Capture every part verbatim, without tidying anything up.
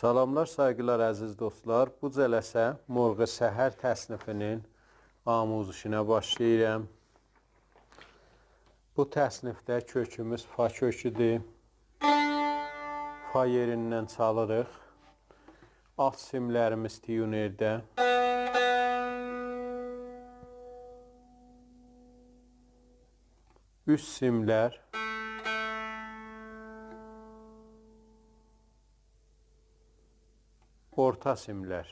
سلاملار، سایغیلار، عزیز دوستلار. بو جلسه مرغ سحر تصنیفینین آموزشینه باشلاییرام. بو تصنیفده کؤکوموز فا کؤکودور. فا یئریندن چالیریق. آلت سیملریمیز تیونرده. اوست سیملر. اورتا سیملر.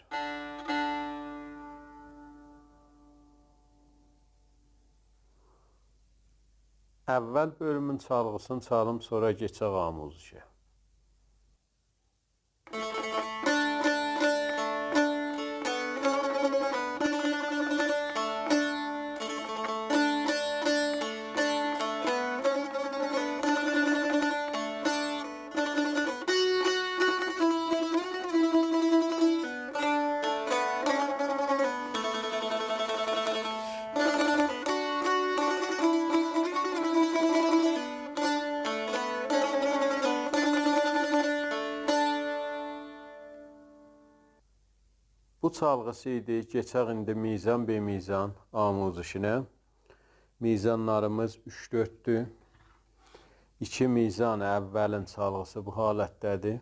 اول بؤلومون چالغیسینی چالیم، سونرا کئچک آموزشه. بو چالغیسی ایدی. کئچک ایندی میزان به میزان آموزشینه. میزانلاریمیز اوچ دؤرددور. ایکی میزان اولین چالغیسی بو حالتده‌دیر.